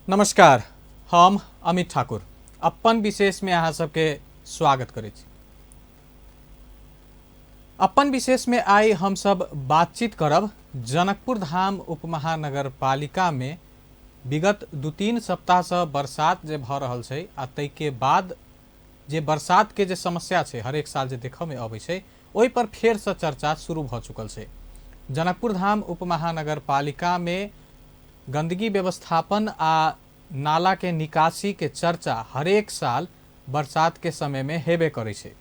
नमस्कार, हम अमित ठाकुर अपन विशेषमे अहाँ सबके स्वागत करै छी। अपन विशेषमे आइ हमसब बातचीत करब जनकपुर धाम उपमहानगरपालिकामे विगत 2-3 सप्ताहसँ बरसात जे भऽ रहल छै आ ताहिके बाद जे बरसातके जे समस्या छै हरेक साल जे देखऽमे अबै छै ओहि पर फेरसँ चर्चा शुरू भऽ चुकल छै। जनकपुर धाम उपमहानगरपालिकामे गंदगी व्यवस्थापन आ नाला के निकासी के चर्चा हरेक साल बरसात के समय में हेबे करै छै।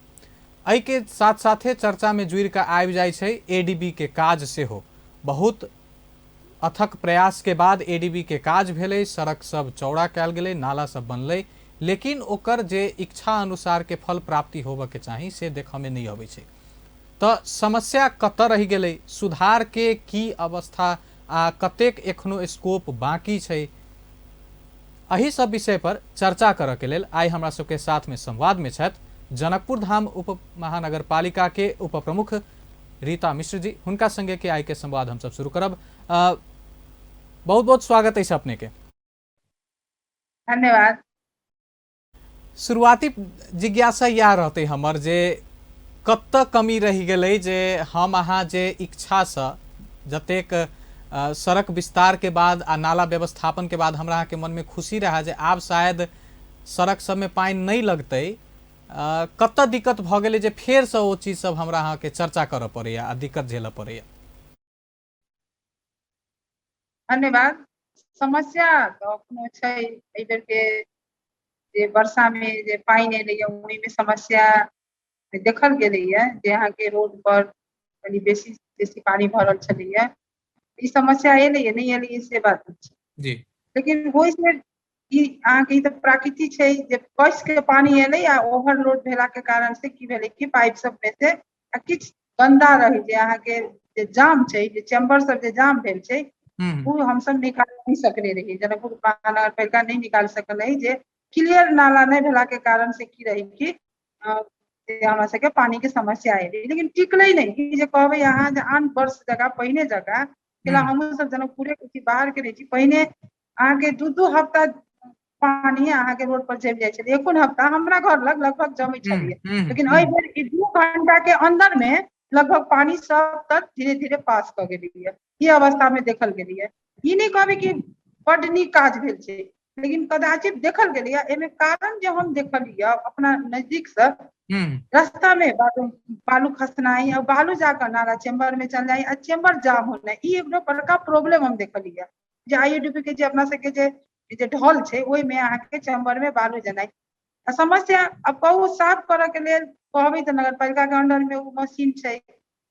एहि के साथ साथे चर्चा में जुड़ि कऽ आबि जाइ छै एडीबी के काज सेहो। बहुत अथक प्रयास के बाद एडीबी के काज भेलै, सड़क सब चौड़ा कयल गेलै, नाला सब बनलै, लेकिन ओकर जे इच्छा अनुसार के फल प्राप्ति होबऽ के चाही से देखऽ में नहि अबै छै। तऽ समस्या कतऽ रहि गेलै, सुधार के की अवस्था आ कतेक एखनो स्कोप बाकी छै, एहि सब विषय पर चर्चा करऽ के लेल आइ हमरा सबके साथ में संवाद में छथि जनकपुर धाम उप महानगरपालिका के उप प्रमुख रीता मिश्र जी। हुनका संगे के आइ के संवाद हम सब शुरू करब। बहुत बहुत स्वागत अछि अपने के। धन्यवाद। शुरुआती जिज्ञासा इएह रहतै हमर जे कतऽ कमी रहि गेलै जे हम अहाँ जे इच्छासँ जतेक सड़क विस्तारके बाद आ नाला व्यवस्थापनके बाद हमरा अहाँके मनमे खुशी रहए जे आब शायद सड़क सबमे पानि नहि लगतै, कतऽ दिक्कत भऽ गेलै जे फेरसँ ओ चीज सब हमरा अहाँके चर्चा करऽ पड़ैया आ दिक्कत झेलऽ पड़ैया? धन्यवाद। समस्या तऽ अखनो छै। एहि बेर के जे वर्षा मे जे पानि एलैया ओहिमे समस्या देखल गेलैया जे अहाँके रोड पर कनि बेसी बेसी पानि भरल छलैया। ई समस्या एलैया, नहि एलैया से बात नहि छै जी। लेकिन ओहिसँ ई अहाँके ई तऽ प्राकृतिक छै जे कस के पानि एलै आ ओवरलोड भेला के कारण से की भेलै कि पाइप सब मे से आ किछु गन्दा रहै जे अहाँके जे जाम छै, जे चैम्बर सब जे जाम भेल छै, ओ हमसब निकाल नहि सकले रहियै। जनकपुर महानगरपालिका नहि निकाल सकल रही जे क्लियर नाला नहि भेला के कारण से की रही कि हमरा सबके पानी के समस्या एलै, लेकिन टिकलै नहि। ई जे कहबै अहाँ जे आन वर्ष जकाँ पहिने जकाँ, हमहूँ सब जनकपुरे के छी, बाहर के नहि छी, पहिने अहाँके 2-2 हफ्ता पानी अहाँके रोड पर जमि जाइ छलै। एको हफ्ता हमरा घर लग लगभग जमै छलैया, लेकिन एहि बेर ई 2 घंटा के अंदर में लगभग पानी सब तक धीरे धीरे पास कऽ गेलैया। ई अवस्था में देखल गेलैया। ई नहि कहबै कि बड नीक काज भेल छै, लेकिन कदाचित देखल गेलैया। एहिमे कारण जे हम देखलियै अपना नजदीक से, रास्ता में बालू खसनाइ आ बालू जाकऽ नाला चैम्बर में चल जाइ आ चैम्बर जाम होनाइ, ई एगो बड़का प्रॉब्लम हम देखलियै। जे आईओडीपी के जे अपना सबके जे जे ढल छै ओहिमे अहाँके चैम्बर में बालू जेनाइ आ समस्या। अब कहू साफ करऽ के लेल कहबै तऽ नगरपालिका के अंडर में ओ मशीन छै,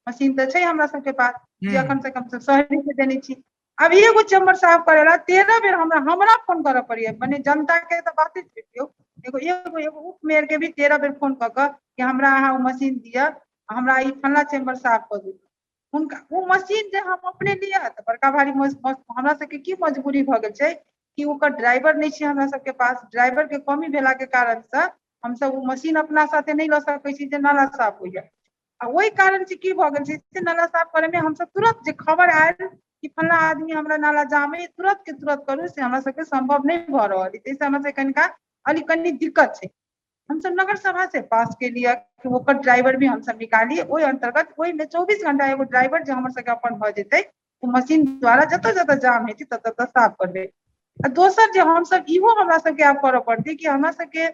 मशीन तऽ छै हमरा सबके पास जे अखन तक हमसब शहरी के देने छी। अब एगो चैम्बर साफ करे ला 13 बेर हमरा हमरा फोन करऽ पड़ैया, मने जनता के तऽ बाते छोड़ि दियौ, एगो एगो एगो उप मेयर के भी 13 बेर फोन कऽ कऽ कि हमरा अहाँ ओ मशीन दिअ, हमरा ई फल्लाँ चैम्बर साफ कऽ दिअ। हुनका ओ मशीन जे हम अपने लिअ तऽ बड़का भारी हमरा सबके की मजबूरी भऽ गेल छै कि ओकर ड्राइवर नहि छै हमरा सबके पास। ड्राइवर के कमी भेला के कारण से हमसब ओ मशीन अपना साथे नहि लऽ सकै छी जे नाला साफ होइया। आ ओहि कारण से की भऽ गेल छै से नाला साफ करे में हमसब तुरंत जे खबर आयल कि फल्लाँ आदमी हमरा नाला जाम है, तुरंत के तुरंत करू, से हमरा सबके संभव नहि भऽ रहल है। ताहिसँ हमरा सबके कनिका अली कनि दिक्कत छै। हमसब नगर सभा से पास के लिए ओकर ड्राइवर भी हमसब निकाली, ओहि अंतर्गत ओहिमे 24 घंटा एगो ड्राइवर जे हमर सबके अपन भऽ जेतै, ओ मशीन द्वारा जतऽ जतऽ जाम हेतै ततऽ ततऽ साफ करबै। आ दोसर जे हमसब इहो हमरा सबके आब करऽ पड़तै कि हमरा सबके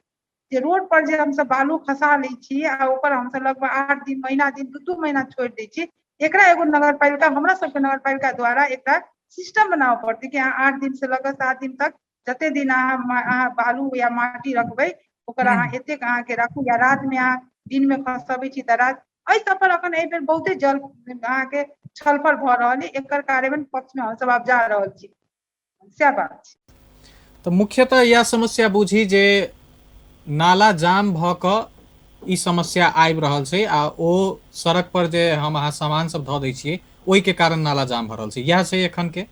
जे रोड पर जे हमसब बालू खसा लै छी आ ओकर हमसब लगभग 8 दिन महीना दिन 2-2 महीना छोड़ि दै छी, एकरा एगो नगरपालिका हमरा सबके नगरपालिका द्वारा एकटा सिस्टम बनाबऽ पड़तै कि अहाँ 8 दिन से लऽ कऽ 7 दिन तक जते दिन अहाँ बालू या माटी रखबै ओकर अहाँ एतेक अहाँके राखू, या रात में अहाँ दिन में खसबै छी तऽ रात। एहि सब पर अखन एहि बेर बहुते जल अहाँके छलफल भऽ रहल है, एकर कार्यान्वयन पक्ष में हमसब आब जा रहल छी, सएह बात छै। तऽ मुख्यतः इएह समस्या बुझी जे नाला जाम भऽ कऽ ई समस्या आबि रहल छै आ ओ सड़क पर जे हम अहाँ सामान सब धऽ दै छियै ओहिके कारण नाला जाम भऽ रहल छै, इएह छै एखन के।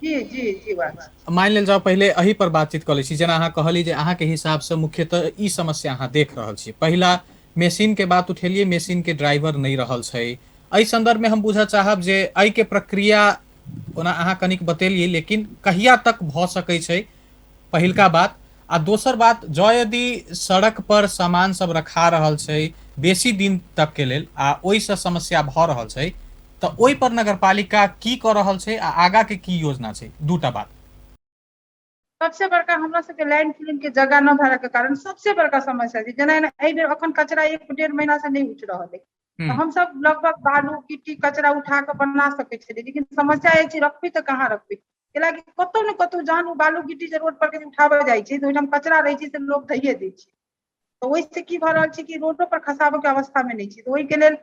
जी जी जी बात छै। मानि लेल जाउ पहिले एहि पर बातचीत कऽ लै छी। जेना अहाँ कहली जे अहाँके हिसाबसँ मुख्यतः ई समस्या अहाँ देख रहल छी। पहिला मशीन के बात उठेलियै, मशीन के ड्राइवर नहि रहल छै। एहि संदर्भ में हम बुझऽ चाहब जे एहिके प्रक्रिया ओना अहाँ कनिक बतेलियै, लेकिन कहिया तक भऽ सकै छै पहिलका बात। आ दोसर बात, जँ यदि सड़क पर सामान सब रखा रहल छै बेसी दिन तक के लेल आ ओहिसँ समस्या भऽ रहल छै, तऽ ओहि पर नगरपालिका की कऽ रहल छै आ आगा के की योजना छै? दूटा बात। सबसे बड़का हमरा सबके लैंड फिलिंग के जगह न भेला के कारण सबसे बड़का समस्या छै। जेना एहि बेर अखन कचरा 1-1.5 महीना से नहि उठि रहल है, तऽ हमसब लगभग बालू गिट्टी कचरा उठा कऽ बना सकै छलियै, लेकिन समस्या अछि रखबै तऽ कहाँ रखबै, कैलाकि कतौ ने कतौ जहन ओ बालू गिट्टी जे रोड पर के उठाबऽ जाइ छै तऽ ओहिठाम कचरा रहै छै से लोक धैये दै छै। तऽ ओहिसँ की भऽ रहल छै कि रोडो पर खसाबऽ के अवस्था मे नहि छै। तऽ ओहिके लेल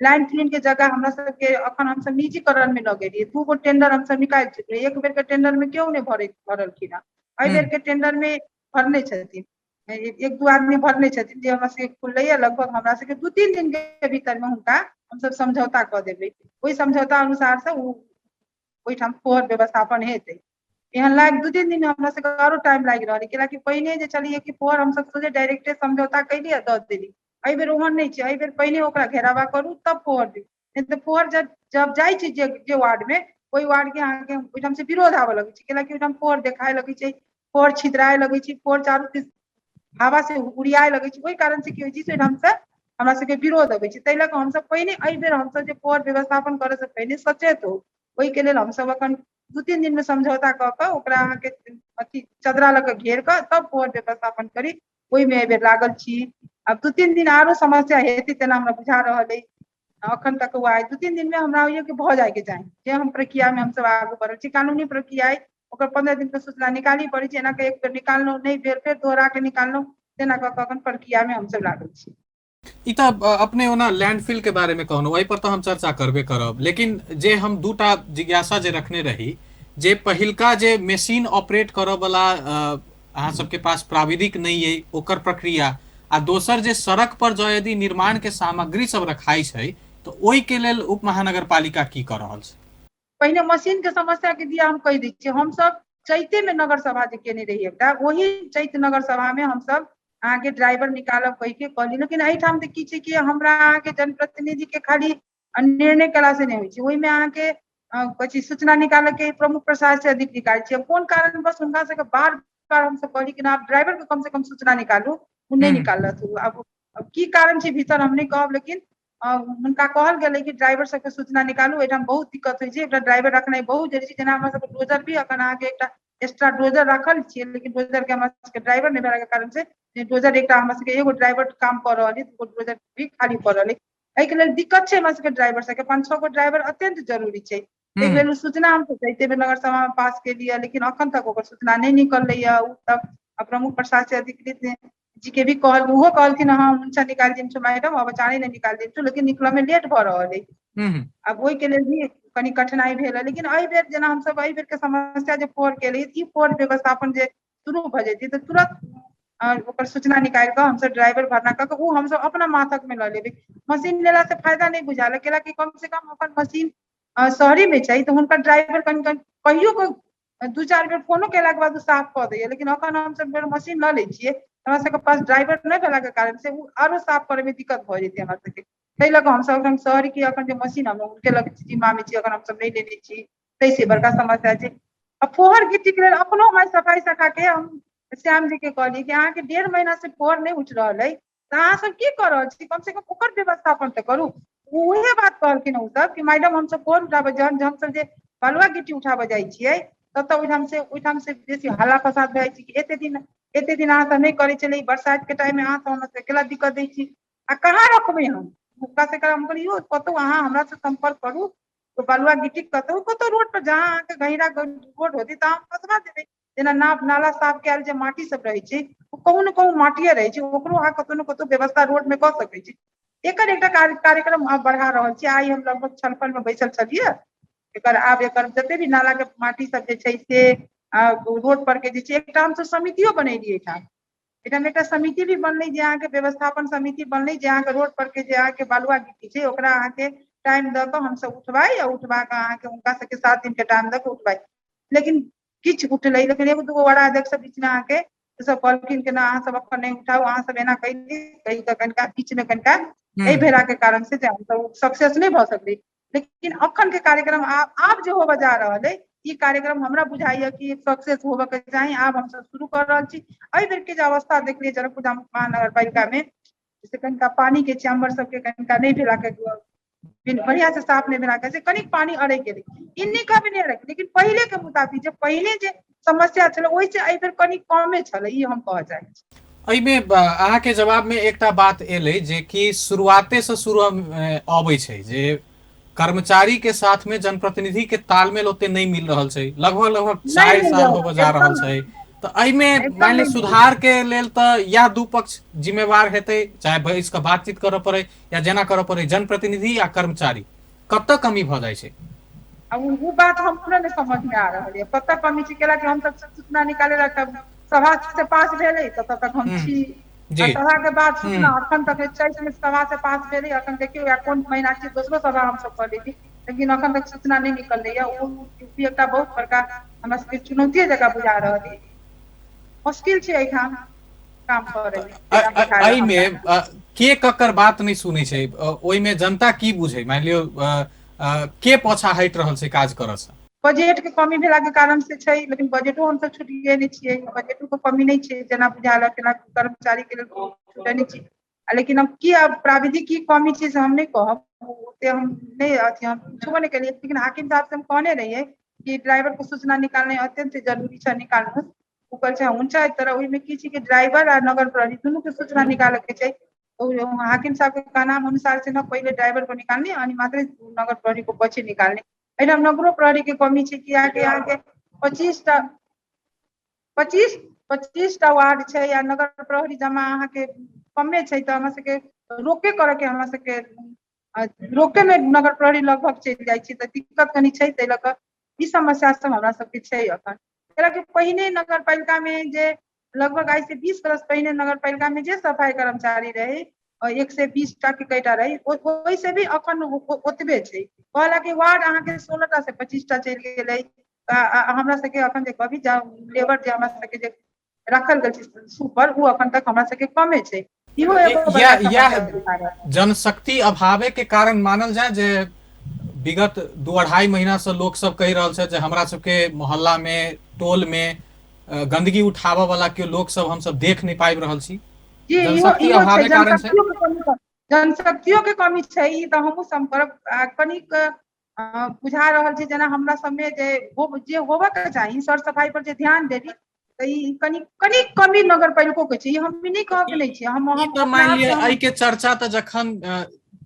लैंड फिलिंग के जगह हमरा सबके अखन हमसब निजीकरण मे लऽ गेलियै। 2 गो टेंडर हमसब निकालि चुकलियै। एक बेर के टेंडर मे केओ नहि भरलखिन हँ, एहि बेर के टेंडर मे भरने छथिन, 1-2 आदमी भरने छथिन जे हमरा सबके खुललैया। लगभग हमरा सबके 2-3 दिन के भीतर मे हुनका हमसब समझौता कऽ देबै। ओहि समझौता अनुसार से ओ ओहिठाम फोहर व्यवस्थापन हेतै। एहन लागि 2-3 दिन हमरा सबके आरो टाइम लागि रहल है, कैलाकि पहिने जे छलियै कि फोहर हमसब सोझे डायरेक्टे समझौता कैलियै दऽ देली। एहि बेर ओहन नहि छै, एहि बेर पहिने ओकरा घेरावा करू तब फोहर दियौ, नहि तऽ फोहर जब जाइ छै जे वार्ड मे, ओहि वार्ड के अहाँके ओहिठाम से विरोध आबऽ लगै छै, कैलाकि ओहिठाम फोहर देखाय लगै छै, फोहर छितराय लगै छै, फोहर चारू दिस हवा से उड़ियाए लगै छै। ओहि कारण से की होइ छै ओहिठाम से हमरा सबके विरोध अबै छै। ताहि लऽ कऽ हमसब पहिने एहि बेर हमसब जे फोहर व्यवस्थापन करऽ से पहिने सचेत हो, ओहिके लेल हमसब अखन 2-3 दिन मे समझौता कऽ कऽ ओकरा अहाँके अथी चदरा लऽ कऽ घेर कऽ तब फोहर व्यवस्थापन करी, ओहिमे एहि बेर लागल छी। आब 2-3 दिन आरो समस्या हेतै तेना हमरा बुझा रहल अइ अखन तक। ओ आइ 2-3 दिन मे हमरा होइया कि भऽ जायके चाही, जे हम प्रक्रिया मे हमसब आगू बढ़ल छी। कानूनी प्रक्रिया अइ, ओकर 15 दिन के सूचना निकालही पड़ै छै। एना कऽ एक बेर निकाललहुँ नहि भेल, फेर दोहरा के निकाललहुँ, तेना कऽ कऽ अखन प्रक्रिया मे हमसब लागल छी। ई तऽ अपने ओना लैंडफिल के बारे मे कहलहुँ, एहि पर तऽ हम चर्चा करबे करब, लेकिन जे हम दूटा जिज्ञासा जे रखने रही, जे पहिलका जे मशीन ऑपरेट करऽ वाला अहाँ सबके पास प्राविधिक नहि अइ ओकर प्रक्रिया, आ दोसर जे सड़क पर जँ यदि निर्माण के सामग्री सब रखाइ छै तऽ ओहि के लेल उप महानगरपालिका की कऽ रहल छै? पहिने मशीन के समस्या के दिया हम कहि दै छियै। हमसब चैते मे नगर सभा जे केने रही एकटा, ओही चैत नगर सभा मे हमसब अहाँके ड्राइवर निकालब कहि के कहली, लेकिन एहिठाम तऽ की छै कि हमरा अहाँके जनप्रतिनिधि के खाली निर्णय कयला से नहि होइ छै, ओहिमे अहाँके कथी सूचना निकालऽ के प्रमुख प्रशासकीय अधिकारी छै। कोन कारणवश हुनका सबके बार बार हमसब कहली कि ना आप ड्राइवर के कम से कम सूचना निकालू, ओ नहि निकालत। आब की कारण छै भीतर हम नहि कहब, लेकिन हुनका कहल गेलै कि ड्राइवर सबके सूचना निकालू, एहिठाम बहुत दिक्कत होइ छै, एकटा ड्राइवर रखनाइ बहुत जरूरी छै। जेना हमरा सबके डोजर भी अखन अहाँके एकटा एक्स्ट्रा डोजर राखल छियै, लेकिन डोजर के हमरा सबके ड्राइवर नहि भेलाके कारण से डोजर एकटा हमरा सबके एगो ड्राइवर काम कऽ रहल है, दूगो डोजर भी खाली पड़ल है। एहिके लेल दिक्कत छै हमरा सबके ड्राइवर सबके, 5-6 गो ड्राइवर अत्यंत जरूरी छै। एहिके लेल सूचना हमसब चैते बेर नगर सभा मे पास केलियै, लेकिन अखन तक ओकर सूचना नहि निकललै। ओ तब प्रमुख प्रशासकीय अधिकृत जी के भी कहल, ओहो कहलखिन हँ हुनका निकालि देम मैडम, अब अचानक नहि निकालि देम, लेकिन निकलऽ मे लेट भऽ रहल है। आब ओहिके लेल भी कनि कठिनाई भेल है। लेकिन एहि बेर जेना हमसब एहि बेर के समस्या जे फोहर केलियै, ई फोहर व्यवस्थापन जे शुरू भऽ जेतै तऽ तुरंत ओकर सूचना निकालि कऽ हमसब ड्राइवर भरना कऽ कऽ ओ हमसब अपना माथक मे लऽ लेबै। मशीन लेला से फायदा नहि बुझायल, कैलाकि कम से कम अपन मशीन शहरी मे छै तऽ हुनकर ड्राइवर कनि कनि कहियो कऽ 2-4 बेर फोनो केलाके बाद ओ साफ कऽ दैया, लेकिन अखन हमसब बेर मशीन लऽ लै छियै, हमरा सबके पास ड्राइवर नहि भेलाके कारण से ओ आरो साफ करै मे दिक्कत भऽ जेतै हमरा सबके। ताहि लऽ कऽ हमसब अखन शहरी के अखन जे मशीन हम हुनके लग जिम्मा मे छी, अखन हमसब नहि लेने छी, ताहिसँ बड़का समस्या छै। आ फोहर गिट्टी के लेल अपनो हमरा सफाइ शाखा के हम श्याम जी के कहलियै कि अहाँके 1.5 महीना से फोहर नहि उठि रहल अइ, तऽ अहाँ सब की कऽ रहल छी, कम से कम ओकर व्यवस्थापन तऽ करू। उहे बात कहलखिन ओ सब कि मैडम हमसब फोहर उठाबऽ जहन हमसब जे बलुआ गिट्टी उठाबऽ जाइ छियै ततऽ ओहिठाम से बेसी हल्ला फसाद भए जाइ छै कि एते दिन अहाँ सब नहि करै छलियै, बरसात के टाइम मे अहाँ सब हमरा सबके केला दिक्कत दै छी, आ कहाँ रखबै हम हुनका से हम कहलियै यौ कतौ अहाँ हमरा से सम्पर्क करू, तो बलुआ गिट्टी कतौ कतौ रोड पर जहाँ अहाँके गहिरा रोड होतै तऽ हम फसवा देबै। जेना नाला साफ कयल जे माटी सब रहै छै ओ कहूँ ने कहूँ माटिये रहै छै, ओकरो अहाँ कतौ ने कतौ व्यवस्था रोड मे कऽ सकै छी। एकर एकटा कार्यक्रम आब बढ़ा रहल छी। आइ हम लगभग छलफल मे बैसल छलियै, एकर आब एकर जते भी नाला के माटी सब जे छै से रोड पर के जे छै एकटा हमसब समितियो बनेलियै एहिठाम। एहिठाम एकटा समिति भी बनलै जे अहाँके व्यवस्थापन समिति बनलै, जे अहाँके रोड पर के जे अहाँके बलुआ गिट्टी छै ओकरा अहाँके टाइम दऽ कऽ हमसब उठबाइ, आ उठबा कऽ अहाँके हुनका सबके 7 दिन के टाइम दऽ कऽ उठबाइ। लेकिन किछु उठलै, लेकिन 1-2 गो वड़ा अध्यक्ष सब बीचमे अहाँके सब कहलखिन कि ना अहाँ सब अखन नहि उठाउ, अहाँ सब एना कहि कहि कऽ कनिका बीचमे कनिका एहि भेला के कारण से हमसब सक्सेस नहि भऽ सकलै। लेकिन अखन के कार्यक्रम आब आब जे होबऽ जा रहल अइ, ई कार्यक्रम हमरा बुझाइया कि सक्सेस होबऽ के चाही। आब हमसब शुरू कर रहल छी। एहि बेर के जे अवस्था देखलियै जनकपुर धाम महानगरपालिका मे, से कनिका पानी के चैम्बर सबके कनिका नहि भेला के, बढ़िया से साफ नहि भेला के से कनिक पानी अड़ै गेलै। ई नहि कहबै नहि अड़ै, लेकिन पहिले के मुताबिक जे पहिले जे समस्या छलै ओहिसँ एहि बेर कनि कमे छलै, ई हम कहऽ चाहै छी। एहिमे अहाँके जवाबमे एकटा बात एलै जे कि शुरुआते से शुरू अबै छै जे कर्मचारी के साथ में जनप्रतिनिधि के तालमेल ओते नहि मिल रहल छै, लगभग लगभग नहि 4 मिल साल रहल होबऽ जा रहल एकदम। छै। तऽ एहिमे एकदम मानि लिअ नहि मिल। सुधार के लेल तऽ इएह दू पक्ष जिम्मेवार हेतै, चाहे बैस कऽ बातचीत करऽ पड़ै या जेना करऽ पड़ै, जनप्रतिनिधि आ कर्मचारी कतऽ कमी भऽ जाइ छै? आ ओ बात हमरो नहि समझ मे आ रहल यऽ कतऽ कमी छै, कैलाकि हमसब सूचना निकाले ला तब सभा से पास भेलै तऽ तब तक हम हूँ छी, आ जी सभा के बाद हूँ सूचना अखन तक चैत मे सभा से पास भेलै, अखन देखियौ या कोन महीना छै, दोसरो सभा हमसब कऽ लेली, लेकिन अखन तक सूचना नहि निकललै या। ओ एकटा बहुत बड़का हमरा सबके चुनौतिये जकाँ बुझा रहल अइ। मुश्किल छै एहिठाम काम तऽ करे मे, जेना बुझा एहिमे हमरा। के ककर बात नहि सुनै छै, ओहिमे जनता की बुझै? मानि लियौ के पाछा हटि रहल छै काज करऽ से? बजट के कमी भेला के कारण से छै, लेकिन बजटो हमसब छुटिये नहि छियै, बजटो के कमी नहि छै जेना बुझायल तेना कर्मचारी के लेल छुटै नहि छी। लेकिन हम की आब प्राविधिक की कमी छै से हम नहि कहब, ओते हम नहि अथी हम पुछबो नहि केलियै, लेकिन हाकिम साहब से हम कहने रहियै कि ड्राइवर के सूचना निकालनाइ अत्यंत जरूरी छै, निकालू। ओ कहै छै हुन्छ, तर ओहिमे की छै कि ड्राइवर आ नगर प्रहरी दुनू के सूचना निकालऽ के छै। हाकिम साहब के कहनाम अनुसार से न पहिले ड्राइवर को निकाल्ने अनि मात्रै नगर प्रहरी को पछि निकाल्ने। एहिठाम नगरो प्रहरी के कमी छै, कियाकि अहाँके 25 टा वार्ड छै आ नगर प्रहरी जमा अहाँके कमे छै, तऽ हमरा सबके रोके करऽ के हमरा सबके रोके मे नगर प्रहरी लगभग चलि जाइ छै, तऽ दिक्कत कनि छै। ताहि लऽ कऽ ई समस्या सब हमरा सबके छै अखन। कैलाकि पहिने नगर पालिका मे जे लगभग आइ से 20 बरस पहिने नगर पालिका मे जे सफाई कर्मचारी रहै, 120 टा के कयटा रहै, ओहिसँ भी अखन ओतबे छै। कहलक कि वार्ड अहाँके 16 टा से 25 टा चलि गेलै। हमरा सबके अखन जे कभी लेबर जे हमरा सबके जे राखल गेल छै सुपर, ओ अखन तक हमरा सबके कमे छै। इहो एगो इएह बड़का इएह समस्या बुझा रहल। जनशक्ति अभावे के कारण मानल जाय जे विगत 2-2.5 महीना से लोक सब कहि रहल छै जे हमरा सबके मोहल्ला मे, टोल मे गंदगी उठाबऽ वाला केओ लोक सब हमसब देख नहि पाबि रहल छी। जी, इहो जनशक्ति इहो छै अभावे कारण छै। जनशक्तियो के कमी, जनशक्तियो के कमी छै, ई तऽ हमहुँ सब करब। कनिक बुझा रहल छै जेना हमरा सबमे जे जे होबऽ के चाही, सर सफाई पर जे ध्यान देली, तऽ ई कनि कनि कमी नगर पालिको के छै। ई हम नहि कहब ई नहि छै, हम ई हम तऽ अपना मानि आप लिअ से हम एहिके चर्चा तऽ जखन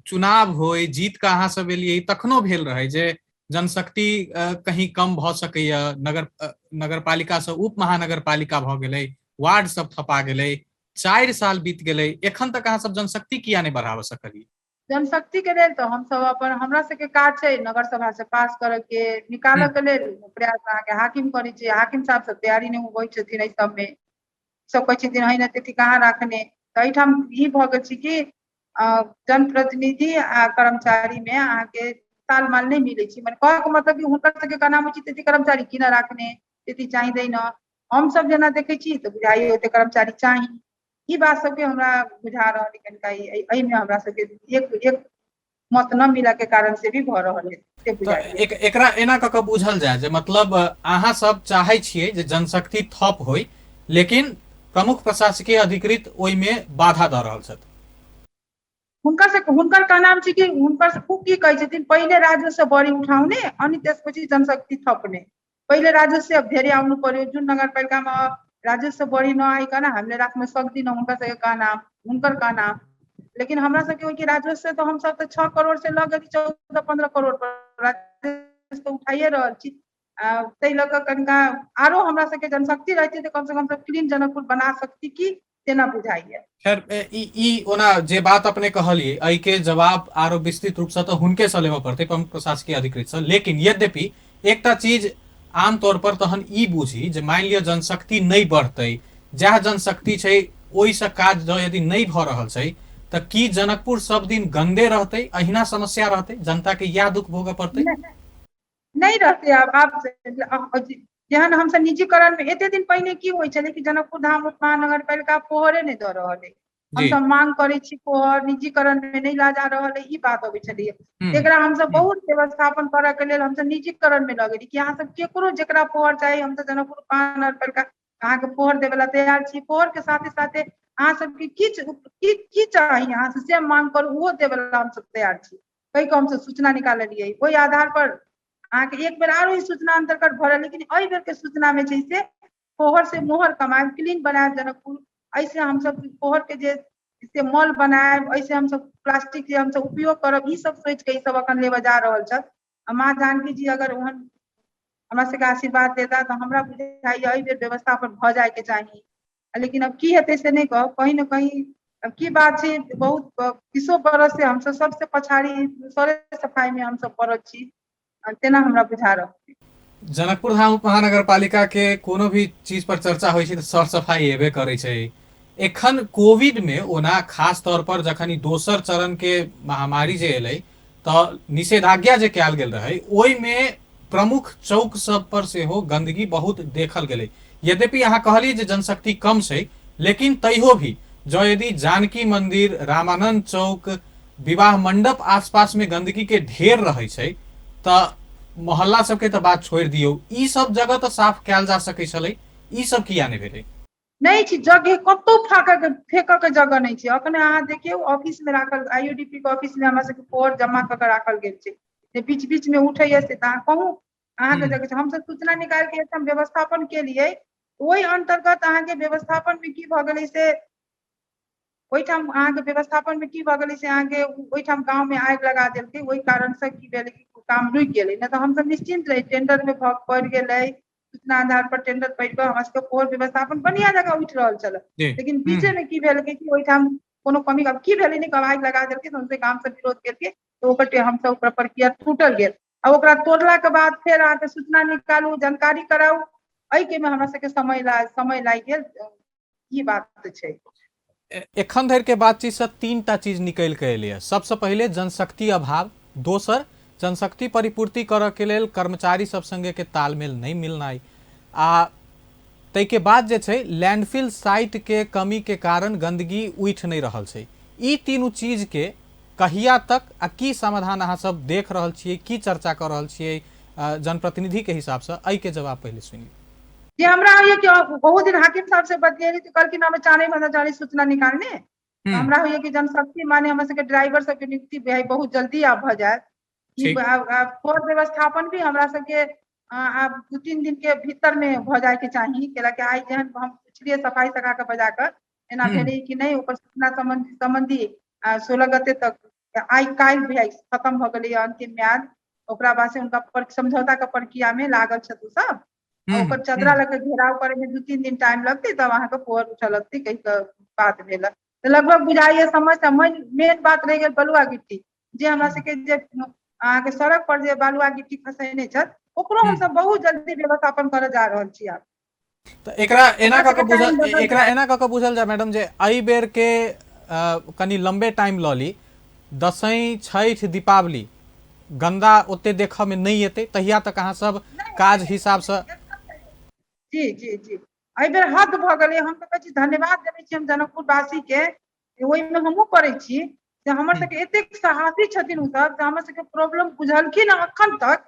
चुनाव होय, जीत कऽ अहाँ सब एलियै, तखनो भेल रहै जे जनशक्ति कहीं कम भऽ सकैया, नगर पालिका से उप महानगर पालिका भऽ गेलै, वार्ड सब थपा गेलै, 4 साल बीत गेलै, एखन तक अहाँ सब जनशक्ति किया नहि बढ़ाबऽ सकलियै? जनशक्ति के लेल तऽ हमसभ अपन हमरा सबके काज छै नगर सभा से पास करऽ के, निकालऽ के लेल प्रयास अहाँके हाकिम करै छै। हाकिम साहब सब तैयारी नहि होबै छथिन एहि सबमे। सब कहै छथिन होइन त्यति कहाँ राख्ने। तऽ एहिठाम ई भऽ गेल छै कि जनप्रतिनिधि आ कर्मचारी मे अहाँके तालमेल नहि मिलै छै। मने कहऽके मतलब कि हुनकर सबके कहनाम होइ छै त्यति कर्मचारी किन राख्ने, त्यति चाहिँदैन। हमसब जेना देखै छी तऽ बुझाइए ओते कर्मचारी चाही। ई बात सबके हमरा बुझा रहल अइ। कनिका एहिमे हमरा सबके एक एक मत न मिलऽ के कारण से भी भऽ रहल है से तऽ बुझाइए। एकरा एना कऽ कऽ बुझल जाय जे मतलब अहाँ सब चाहै छियै जे जनशक्ति थप होय, लेकिन प्रमुख प्रशासकीय अधिकृत ओहिमे बाधा दऽ रहल छथि। हुनकर से हुनकर कहनाम छै कि हुनकर से ओ की कहै छथिन, पहिले राजस्व बढी उठाउने अनि त्यसपछि जनशक्ति थप्ने। पहिले राजस्व धेरै आउनु पर्यो। जुन नगरपालिकामा राजस्व बढी नआइकन हामीले राख्न सक्दिनँ, हुनकर सबके कहनाम, हुनकर कहनाम। लेकिन हमरा सबके ओहि राजस्व तऽ हमसब तऽ 6 करोड़ से लऽ गेली 14-15 करोड़ पर राजस्व तऽ उठाइए रहल छी। ताहि लऽ कऽ कनिका आरो हमरा सबके जनशक्ति रहतै तऽ कमसँ कम क्लीन जनकपुर बना सकती की, तेना बुझाइए। खैर, ई ई ओना जे बात अपने कहलियै, एहिके जवाब आरो विस्तृत रूपसँ तऽ हुनके से लेबऽ पड़तै, प्रमुख प्रशासकीय अधिकृत से। लेकिन यद्यपि एकटा चीज आमतौर पर तहन ई बुझी जे मानि लिअ जनशक्ति नहि बढ़तै, जएह जनशक्ति छै ओहिसँ काज जँ यदि नहि भऽ रहल छै, तऽ की जनकपुर सब दिन गंदे रहतै? अहिना समस्या रहतै? जनता के इएह दुख भोगऽ पड़तै? नहि रहतै। आब आब जेहन हमसब निजीकरण मे एते दिन पहिने की होइ छलै कि जनकपुर धाम महानगरपालिका फोहरे नहि दऽ रहल अइ। हमसब मांग करै छी पोहर निजीकरण मे नहि ला जा रहल है, ई बात अबै छलैया। एकरा हमसब बहुत व्यवस्थापन करऽ के लेल हमसब निजीकरण मे लगेली कि अहाँ सब केकरो जेकरा पोहर चाही, हमसब जनकपुर महानगरपालिका अहाँके पोहर देबे ला तैयार छी। पोहर के साथे साथे अहाँ सबके किछु की चाही अहाँ से से मांग करू, ओहो देबे ला हमसब तैयार छी कहि कऽ हमसब सूचना निकाललियै। ओहि आधार पर अहाँके एक बेर आरो ई सूचना अन्तर्गत भरल, लेकिन एहि बेर के सूचना मे छै से पोहर से मोहर कमायब, क्लीन बनायब जनकपुर। एहिसे हमसब पोहर के जे से मॉल बनायब, एहिसे हमसब प्लास्टिक जे हमसब उपयोग करब, ई सब सोचि के ई सब अखन लेबऽ जा रहल छथि। आ माँ जानकी जी अगर ओहन हमरा सबके आशीर्वाद देता तऽ हमरा बुझाइया एहि बेर व्यवस्थापन भऽ जायके चाही। लेकिन अब की हेतै से नहि कहब, कहीं ने कहीं अब की बात छै, बहुत 30 बरस से हमसब सबसे पछाड़ी सरे सफाई में हमसब पड़ल छी, तेना हमरा बुझा रहल। जनकपुर धाम उपमहानगरपालिका के कोनो भी चीज पर चर्चा होइ छै तऽ सर सफाई एबे करै छै। एखन कोविड में ओना खास तौर पर जखन ई दोसर चरण के महामारी जे एलै तऽ निषेधाज्ञा जे कयल गेल रहै, ओहिमे प्रमुख चौक सब पर सेहो गंदगी बहुत देखल गेलै। यद्यपि अहाँ कहलियै जे जनशक्ति कम छै, लेकिन तैयो भी जँ यदि जानकी मंदिर, रामानंद चौक, विवाह मंडप आसपास में गंदगी के ढेर रहै छै तऽ मोहल्ला सबके तऽ बात छोड़ि दियौ, ई सब जगह तऽ साफ कयल जा सकै छलै, ई सब किया नहि भेलै? नहि छै जगह, कतौ फाँकऽ के फेकऽ के जगह नहि छै। अखने अहाँ देखियौ ऑफिस में राखल, आईओडीपी के ऑफिस में हमरा सबके पोहर जमा कऽ के राखल गेल छै, जे बीच बीच में उठैया से तऽ अहाँ कहू अहाँके जगह छै। हमसब सूचना निकालि के एकदम व्यवस्थापन केलियै, ओहि अन्तर्गत अहाँके व्यवस्थापन मे की भऽ गेलै से ओहिठाम अहाँके व्यवस्थापन मे की भऽ गेलै से अहाँके ओहिठाम गाँव मे आगि लगा देलकै। ओहि कारण से की भेलै कि काम रुकि गेलै, नहि तऽ हमसब निश्चिन्त रही। टेंडर मे पड़ि गेलै, सूचना आधार पर टेंडर पड़ि कऽ हमरा सबके पोहर व्यवस्थापन बढ़िया जगह उठि रहल छलै, लेकिन बीचे मे की भेलकै कि ओहिठाम कोनो कमी आब की भेलै नहि, आगि लगा देलकै, सौंसे गाम सब विरोध केलकै, तऽ ओकर हमसब ओकर प्रक्रिया टूटल गेल। आ ओकरा तोड़ला के बाद फेर अहाँके सूचना निकालू, जानकारी कराउ, एहिके मे हमरा सबके समय लागि गेल, ई बात छै। एखन धरि के बातचीत से 3टा चीज निकलि के एलैए। सबसे पहिले जनशक्ति अभाव, दोसर जनशक्ति परिपूर्ति करऽ के लेल कर्मचारी सब संगे के तालमेल नहि मिलनाइ, आ ताहिके बाद जे छै लैंडफिल साइट के कमी के कारण गंदगी उठि नहि रहल छै। ई तीनू चीज के कहिया तक आ की समाधान अहाँ सब देख रहल छियै, की चर्चा कऽ रहल छियै जनप्रतिनिधि के हिसाब से, एहि के जवाब पहिले सुनि ली। जे हमरा होइए कि बहुत दिन हाकिम साहब से बतियेली तऽ कहलखिन हमे चारे महीना चारे सूचना निकालने, हमरा होइए कि जनशक्ति माने हमर सबके ड्राइवर सबके नियुक्ति बहुत जल्दी आब भऽ जायत। फोर व्यवस्थापन भी हमरा सबके आब 2-3 दिन के भीतर में भऽ जायके चाही, कैलाकि आइ जेहन हम पुछलियै सफाई सखा के बजा कऽ एना भेलै कि नहि, ओकर सूचना सम्बन्धी 16 गते तक आइ काल्हि भी खत्म भऽ गेलै अंतिम म्याद, ओकरा बाद से हुनका समझौता के प्रक्रिया में लागल छथि सब, ओकर चदरा लऽ के घेराव करे में 2-3 दिन टाइम लगतै, तब अहाँके पोहर उठऽ लगतै कहि कऽ बात भेल। तऽ लगभग बुझाइए समस्या मेन बात रहि गेल बलुआ गिट्टी, जे हमरा सबके जे अहाँके सड़क पर जे बलुआ गिट्टी खसेने छथि ओकरो हमसब बहुत जल्दी व्यवस्थापन करऽ जा रहल छी आब। तऽ एकरा एना कऽ कऽ बुझल, एकरा एना कऽ कऽ बुझल जाय मैडम जे एहि बेर के कनि लम्बे टाइम लऽ ली, दसैँ छठि दीपावली गन्दा ओते देखऽ मे नहि एतै, तहिया तक अहाँ सब काज हिसाब से। जी जी जी एहि बेर हद भऽ गेलै। हम तऽ कहै छी धन्यवाद देबै छी हम जनकपुर वासी के, ओहिमे हमहूँ पड़ै छी जे हमर सबके एतेक साहसी छथिन ओसब जे हमर सबके प्रॉब्लम बुझलखिन अखन तक।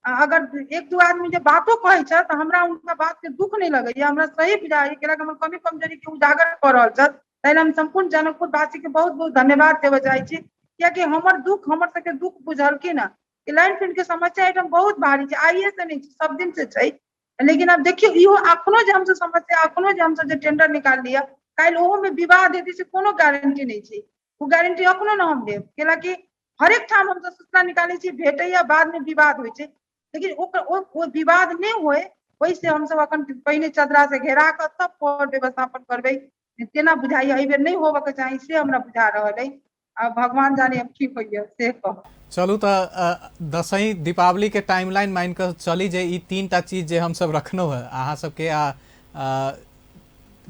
अगर 1-2 आदमी जे बातो कहै छथि तऽ हमरा हुनका बात के दुख नहि लगैया, हमरा सही बुझाइया, कैलाकि हमर कमी कमजोरी के उजागर कऽ रहल छथि। ताहि हम सम्पूर्ण जनकपुर वासी के बहुत बहुत धन्यवाद देबऽ चाहै छी, कियाकि हमर दुख हमर सबके दुख बुझलखिन हँ कि लैंडफिल के समस्या एहिठाम बहुत भारी छै, आइए से नहि छै, सब दिन से छै। लेकिन आब देखियौ इहो अखनो जे हमसब समस्या, अखनो जे हमसब जे टेंडर निकाललियै काल्हि ओहोमे विवाद हेतै से कोनो गारंटी नहि छै, ओ गारंटी अखनो ने हम देब, कैलाकि हरेक ठाम हमसब सूचना निकालै छी, भेटैया, बादमे विवाद होइ छै, लेकिन ओकर ओ विवाद नहि होय ओहिसे हमसब अखन पहिने चदरा से घेरा कऽ तब पर व्यवस्थापन करबै, तेना बुझाइया एहि बेर नहि होबऽ के चाही से हमरा बुझा रहल अइ। आब भगवान जाने अब की होइया से कहब। चलू तऽ दसैँ दीपावली के टाइमलाइन मानि कऽ चली जे ई 3टा चीज जे हमसब रखलहुँ हँ अहाँ सबके आ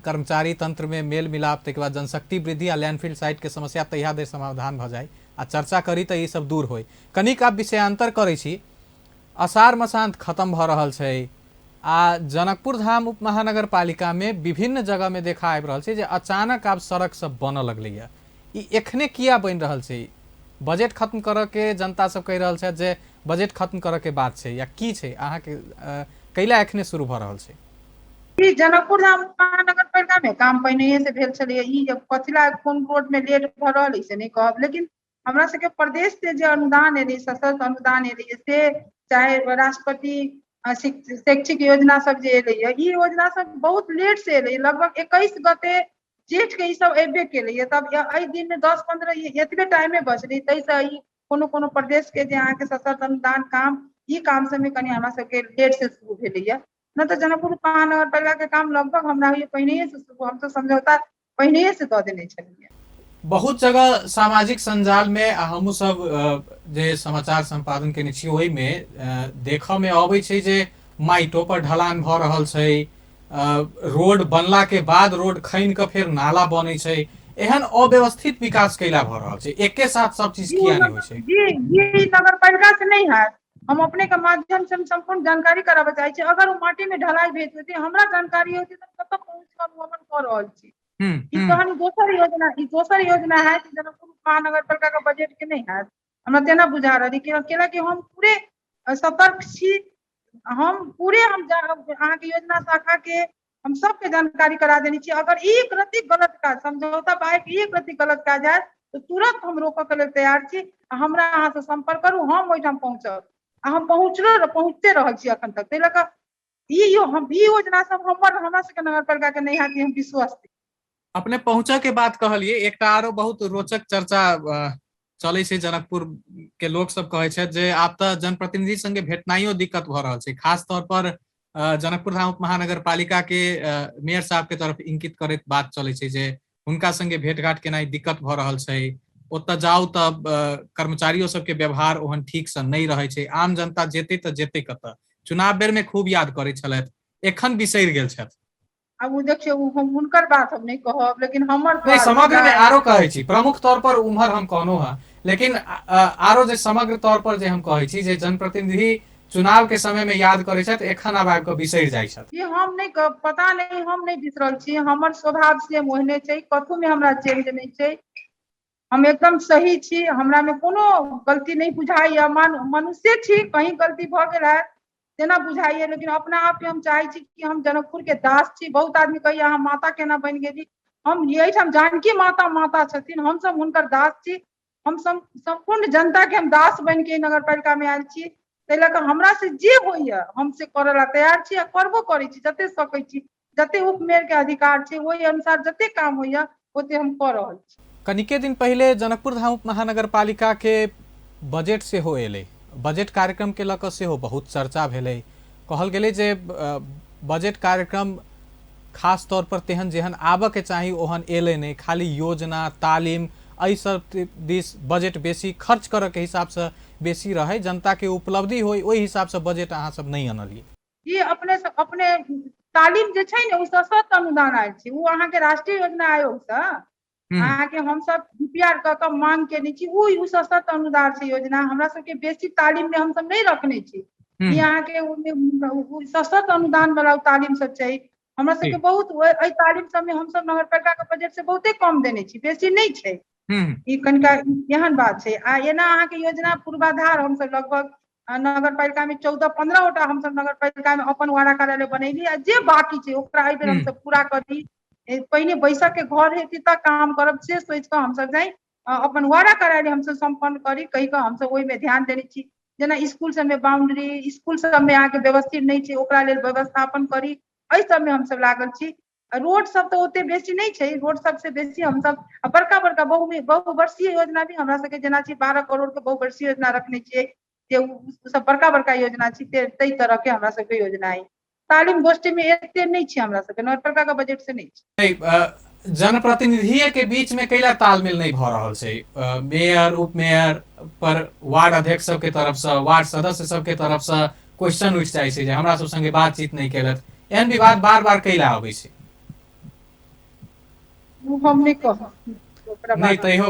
कर्मचारी तंत्र में मेल मिलाप, ताहिके बाद जनशक्ति वृद्धि आ लैंडफिल साइट के समस्या तहिया धरि समाधान भऽ जाय आ चर्चा करी तऽ ई सब दूर होय। कनिक आब विषयांतर करै छी, अषाढ़ मसान्त खत्म भऽ रहल छै, आ जनकपुर धाम उप महानगरपालिका में विभिन्न जगह में देखा आबि रहल छै जे अचानक आब सड़क सब बनऽ लगलैया। ई एखने किया बनि रहल छै? बजट खत्म करऽ के जनता सब कहि रहल छथि जे बजट खत्म करऽ के बात छै या की छै? अहाँके कैला एखने शुरू भऽ रहल छै? ई जनकपुर धाम महानगरपालिका में काम पहिनहिए से भेल छलैया। ई कथिला कोन रोड में लेट भऽ रहल है से नहि कहब, लेकिन हमरा सबके प्रदेश से जे अनुदान एलै, सशर्त अनुदान एलै, से चाहे राष्ट्रपति शैक्षिक योजना सब जे एलै, ई योजना सब बहुत लेट से एलै। लगभग 21 गते जेठ के ई सब एबे केलैया। तब एहि दिन में 10-15 एतबे टाइमे बचलै, ताहिसँ ई कोनो कोनो प्रदेश के जे अहाँके सशर्त अनुदान काम, ई काम सबमे कनि हमरा सबके लेट से शुरू भेलैया। न तऽ जनकपुर महानगरपालिका के काम लगभग हमरा होइए पहिनहिए से शुरू, हमसब समझौता पहिनहिए से दऽ देने छलियै। बहुत जगह सामाजिक संजाल में आ हमहूँ सब जे समाचार सम्पादन केने छी ओहिमे देखऽ में अबै छै जे माइटो पर ढलान भऽ रहल छै, रोड बनला के बाद रोड खनि कऽ फेर नाला बनै छै। एहन अव्यवस्थित विकास कैला भऽ रहल छै? एके साथ सब चीज किया नहि होइ छै? जी जी, नगरपालिका से नहि हैत। हम अपने के माध्यम से हम सम्पूर्ण जानकारी कराबऽ चाहै छी। अगर ओ माटी में ढलाई भेल होती, हमरा जानकारी होती, तऽ कतऽ पहुँच कऽ अनुगमन कऽ रहल छी। ई तहन दोसर योजना, ई दोसर योजना हैत, जनकपुर महानगरपालिका के बजट के नहि हैत, हमरा तेना बुझा रहल केला कि हम पूरे सतर्क छी। हम पूरे हम अहाँके योजना शाखा के हम सबके जानकारी करा देने छी। अगर एक रत्ती गलत काज, समझौता बाइक एक रत्ती गलत काज हैत तऽ तुरंत हम रोकऽ के लेल तैयार छी। आ हमरा अहाँसँ सम्पर्क करू, हम ओहिठाम पहुँचब। आ हम पहुँचलो पहुँचते रहल छी अखन तक। ताहि लऽ कऽ ई हम ई योजना सब हमर हमरा सबके नगरपालिका के नहि हैत, हम विश्वस्त। अपने पहुँचऽ के बात कहलियै, एकटा आरो बहुत रोचक चर्चा चलै छै। जनकपुर के लोक सब कहै छथि जे आब तऽ जनप्रतिनिधि संगे भेटनाइयो दिक्कत भऽ रहल छै। खास तौर पर जनकपुर धाम उप महानगरपालिका के मेयर साहब के तरफ इंगित करैत बात चलै छै जे हुनका संगे भेंटघाट केनाइ दिक्कत भऽ रहल छै। ओतऽ जाउ तऽ कर्मचारियो सबके व्यवहार ओहन ठीक से नहि रहै छै। आम जनता जेतै तऽ जेतै कतऽ? चुनाव बेर में खूब याद करै छलथि, एखन बिसरि गेल छथि। आब ओ देखियौ, हम हुनकर बात हम नहि कहब, लेकिन हमर नहीं, समग्र में आरो कहै छी, प्रमुख तौर पर उम्हर हम कहनो हँ, लेकिन आरो जे समग्र तौर पर जे हम कहै छी जे जनप्रतिनिधि चुनाव के समय में याद करै छथि, एखन आब आबि कऽ बिसरि जाइ छथि। ई हम नहि कहब, पता नहि, हम नहि बिसरल छी। हमर स्वभाव से ओहने छै, कथू में हमरा चेंज नहि छै। हम एकदम सही छी, हमरा में कोनो गलती नहि बुझाइया। मनुष्य छी, कहीं गलती भऽ गेल हैत तेना बुझाइया, लेकिन अपना आपके हम चाहै छी कि हम जनकपुर के दास छी। बहुत आदमी कहैया अहाँ माता केना बनि गेली? हम एहिठाम जानकी माता माता छथिन, हमसब हुनकर दास छी। हम सम्पूर्ण जनता के हम दास बनि के नगरपालिका में आयल छी। ताहि लऽ कऽ हमरा से जे होइया हम से करऽ ला तैयार छी आ करबो करै छी। जते सकै छी, जते उपमेयर के अधिकार छै ओहि अनुसार जते काम होइया ओते हम कऽ रहल छी। कनिके दिन पहिले जनकपुर धाम उप महानगरपालिका के बजट सेहो एलै। बजट कार्यक्रम के लऽ कऽ सेहो बहुत चर्चा भेलै। कहल गेलै जे बजट कार्यक्रम खास तौर पर तेहन जेहन आबऽ के चाही ओहन एलै नहि। खाली योजना, तालीम, एहि सब दिस बजट बेसी खर्च करऽ के हिसाबसँ बेसी रहै, जनता के उपलब्धि होइ ओहि हिसाबसँ बजट अहाँ सब नहि अनलियै। ई अपने अपने तालीम जे छै ने, ओ सशर्त अनुदान आयल छै। ओ अहाँके राष्ट्रीय योजना आयोगसँ अहाँके हमसब डीपीआर कऽ कऽ मांग केने छी। ओ सशर्त अनुदान छै योजना। हमरा सबके बेसी तालीम मे हमसब नहि रखने छी। ई अहाँके सशर्त अनुदान वाला तालीम सब छै। हमरा सबके बहुत एहि तालीम सबमे हमसब नगरपालिका के बजट से बहुते कम देने छी, बेसी नहि छै। ई कनिका एहन बात छै। आ एना अहाँके योजना पूर्वाधार हमसब लगभग नगरपालिका में 14-15 गोटा हमसब नगरपालिका में अपन वार्ड कार्यालय बनैली, आ जे बाकी छै ओकरा एहि बेर हमसब पूरा करी। पहिने बैसक के घर हेतै तऽ काम करब से सोचि कऽ हमसब जाइ अपन वार्ड कार्यालय हमसब सम्पन्न करी कहि कऽ हमसब ओहिमे ध्यान देने छी। जेना स्कूल सबमे बाउंड्री, स्कूल सबमे अहाँके व्यवस्थित नहि छै, ओकरा लेल व्यवस्थापन करी, एहि सबमे हमसब लागल छी। रोड सब तऽ ओते बेसी नहि छै, रोड सबसे बेसी हमसब बड़का बड़का बहुवर्षीय योजना भी हमरा सबके जेना छै 12 करोड़ के बहुवर्षीय योजना रखने छियै, जे सब बड़का बड़का योजना छै, ताहि तरह के हमरा सबके योजना है। तालीम गोष्ठी में एते नहि छै हमरा सबके, नगरपालिका के बजट से नहि छै। जनप्रतिनिधिये के बीच में कैला तालमेल नहीं भऽ रहल छै? मेयर, उपमेयर पर वार्ड अध्यक्ष सबके तरफ से, वार्ड सदस्य सबके तरफ से क्वेश्चन उठि जाइ छै जे हमरा सब संगे बातचीत नहि केलथि। एहन विवाद बार बार कैला अबै छै? हम नहि कहब नहि, तैयो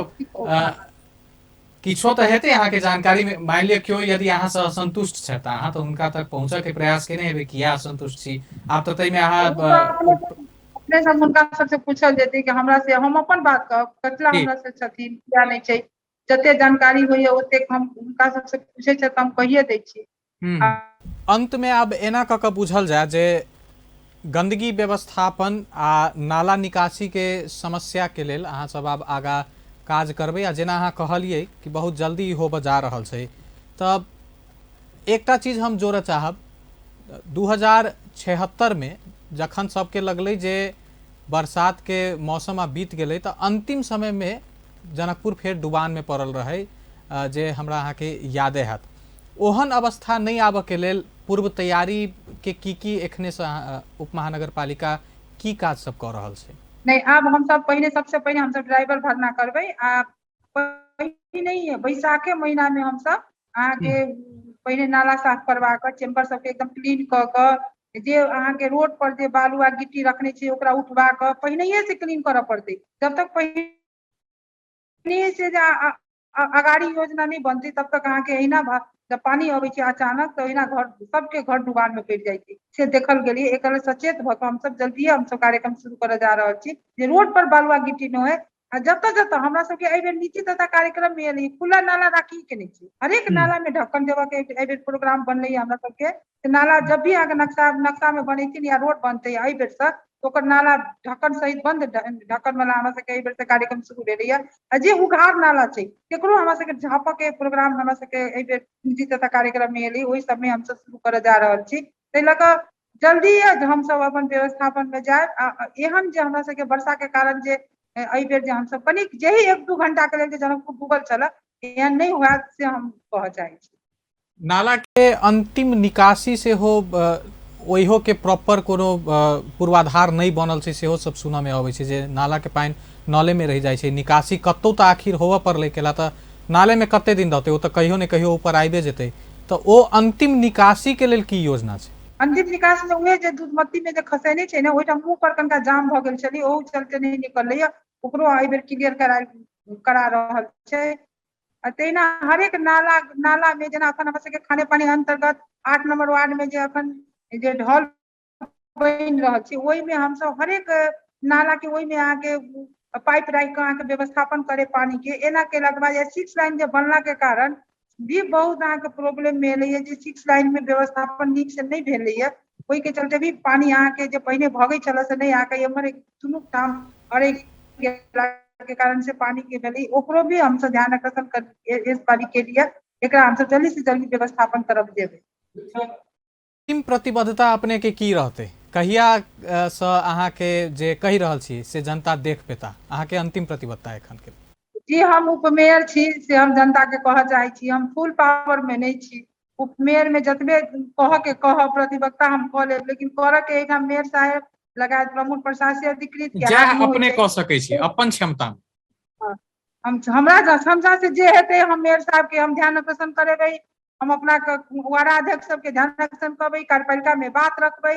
किछो तऽ हेतै अहाँके जानकारी मे। मानि लिअ केओ यदि अहाँसँ असन्तुष्ट छथि तऽ अहाँ तऽ हुनका तक पहुँचऽ के प्रयास केने हेबै किया असन्तुष्ट छी। आब तऽ ताहिमे अहाँ ओ तऽ अपने अपने सब हुनका सबसँ पूछल जेतै कि हमरा से, हम अपन बात कहब कतला जी हमरा से छथिन किया नहि छै, जते जानकारी होइया ओतेक हम हुनका सबसँ पूछै छथि तऽ हम कहिए दै छी। अंत में आब एना कऽ कऽ बुझल जाय जे गंदगी व्यवस्थापन आ नाला निकासी के समस्या के लेल अहाँ सब आब आगाँ काज करबै, आ जेना अहाँ कहलियै कि बहुत जल्दी ई होबऽ जा रहल छै, तऽ एकटा चीज हम जोड़ऽ चाहब। 2076 में जखन सबके लगलै जे बरसात के मौसम आब बीत गेलै, तऽ अंतिम समय में जनकपुर फेर डुबान में पड़ल रहै, जे हमरा अहाँके यादे हैत। ओहन अवस्था नहि आबऽ के लेल पूर्व तैयारी के की की एखने से उपमहानगरपालिका की काज सब कऽ रहल छै? नहि, आब हमसब पहिने, सबसे पहिने हमसब ड्राइवर भरना करबै, आ पहिने बैसाखे महीना में हमसब अहाँके पहिने नाला साफ करवा कऽ चेम्बर सबके एकदम क्लीन कऽ कऽ, जे अहाँके रोड पर जे बालू आ गिट्टी रखने छै ओकरा उठवा कऽ पहिनहिए से क्लीन करऽ पड़तै। जब तक पहिनहिए से जे अगाड़ी योजना नहि बनतै तब तक अहाँके एहिना जब पानी अबै छै अचानक तऽ ओहिना घर सबके घर डुबान में पड़ि जाइ छै, से देखल गेलियै। एकर सचेत भऽ कऽ हमसब जल्दिए हमसब कार्यक्रम शुरू करऽ जा रहल छी जे रोड पर बालुआ गिट्टी नहि होय। आ जतऽ जतऽ हमरा सबके एहि बेर नीति तथा कार्यक्रम में एलै खुला नाला राखी के नहि छै, हरेक नाला में ढक्कन देबऽ के एहि बेर प्रोग्राम बनलै हमरा सबके। नाला जब भी अहाँके नक्शा में बनेथिन या रोड बनतै एहि बेर से, ओकर नाला ढक्कन सहित बंद ढक्कन वाला हमरा सबके एहि बेर से कार्यक्रम शुरू भेलैया। आ जे उघार नाला छै तेकरो हमरा सबके झाँपऽ के प्रोग्राम हमरा सबके एहि बेर नीति तथा कार्यक्रम में एलै, ओहि सबमे हमसब शुरू करऽ जा रहल छी। ताहि लऽ कऽ जल्दी हमसब अपन व्यवस्थापन में जायब। आ एहन जे हमरा सबके वर्षा के कारण जे एहि बेर जे हमसब कनिक जेही 1-2 घंटा के लेल जे जनकपुर डूबल छल, एहन नहि होयत से हम कहऽ चाहै छी। नाला के अंतिम निकासी सेहो ओहियो के प्रॉपर कोनो पूर्वाधार नहि बनल छै, सेहो सब सुनऽ में अबै छै जे नाला के पानि नाले में रहि जाइ छै, निकासी कतौ तऽ आखिर होबऽ पड़लै, केला तऽ नाले में कते दिन रहतै, ओ तऽ कहियो ने कहियो ऊपर आबिए जेतै। तऽ ओ अंतिम निकासी के लेल की योजना छै? अंतिम निकास में उहे जे दूधमती में जे खसेने छै ने, ओहिठाम मुँह पर कनिका जाम भऽ गेल छलै, ओहू चलते नहि निकललै, ओकरो एहि बेर क्लियर करा रहल छै। आ तहिना हरेक नाला नाला में जेना अखन हमरा सबके खाने पानी अंतर्गत 8 नंबर वार्ड में जे अखन जे ढल बनि रहल छै, ओहिमे हमसब हरेक नाला के ओहिमे अहाँके पाइप राखि कऽ अहाँके व्यवस्थापन करे पानी के। एना केलाके बाद 6 लाइन जे बनला के कारण भी बहुत अहाँके प्रॉब्लम में एलैया, जे 6 लाइन में व्यवस्थापन नीक से नहि भेलैया, ओहिके चलते भी पानी अहाँके जे पहिने भगै छलै से नहि अहाँके एम्हर दुनू ठाम अड़ै के कारण से पानी के भेलै, ओकरो भी हमसब ध्यान आकर्षण कर इस बारी के लिए एकरा हमसब जल्दी से जल्दी व्यवस्थापन तरफ जेबै। अंतिम प्रतिबद्धता अपने के की रहतै? कहिया से अहाँके जे कहि रहल छी से जनता देख पेता? अहाँके अंतिम प्रतिबद्धता एखन के? जी, हम उपमेयर छी से हम जनता के कहऽ चाहै छी, हम फुल पावर में नहि छी। उपमेयर में जतबे कहऽ के कहब प्रतिबद्धता हम कऽ लेब, लेकिन करऽ के एहिठाम मेयर साहेब लगायत प्रमुख प्रशासकीय अधिकृत के जएह हाथ में होइ अपने छै। कऽ सकै छी अपन क्षमता में। हमरा क्षमता से जे हेतै हम मेयर साहब के हम ध्यान आकर्षण करेबै, हम अपना वार्डाध्यक्ष सबके ध्यान आकर्षण करबै, कार्यपालिका में बात रखबै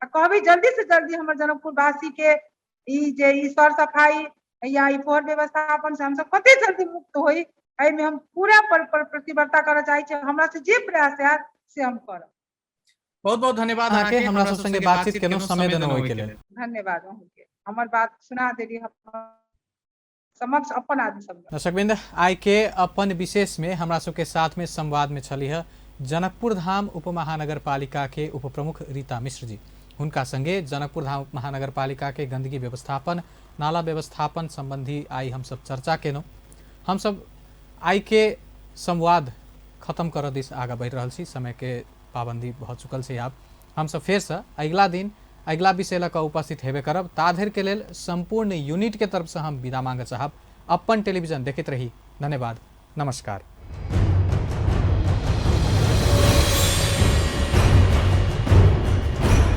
आ कहबै जल्दी से जल्दी हमर जनकपुर वासी के ई जे ई सर सफाई या ई फोहर व्यवस्थापन से हमसब कते जल्दी मुक्त होइ, एहिमे हम पूरा प्रतिबद्धता करऽ चाहै छी। हमरा से जे प्रयास हैत से हम करब। बहुत बहुत धन्यवाद अहाँके, हमरा सब संगे बातचीत केलहुँ, समय देलहुँ ओहिके लेल। धन्यवाद अहूँके, हमर बात सुना देली हम समक्ष अपन आदमी सब। दर्शकवृंद, आइ के अपन विशेष में हमरा सबके साथ में संवाद में छलीह जनकपुर धाम उपमहानगरपालिका के उपप्रमुख रीता मिश्र जी। हुनका संगे जनकपुर धाम उपमहानगरपालिका के गंदगी व्यवस्थापन, नाला व्यवस्थापन संबंधी आइ हमसब चर्चा केलहुँ। हमसब आइ के संवाद खत्म करऽ दिस आगाँ बढ़ि रहल छी, समय के पाबंदी भऽ चुकल छै। आब हमसब फेरसँ अगिला दिन अगिला विषय लऽ कऽ उपस्थित हेबे करब। ताधरि के लेल संपूर्ण यूनिट के तरफ से हम विदा मांगऽ चाहब। अपन टेलीविजन देखैत रही। धन्यवाद, नमस्कार।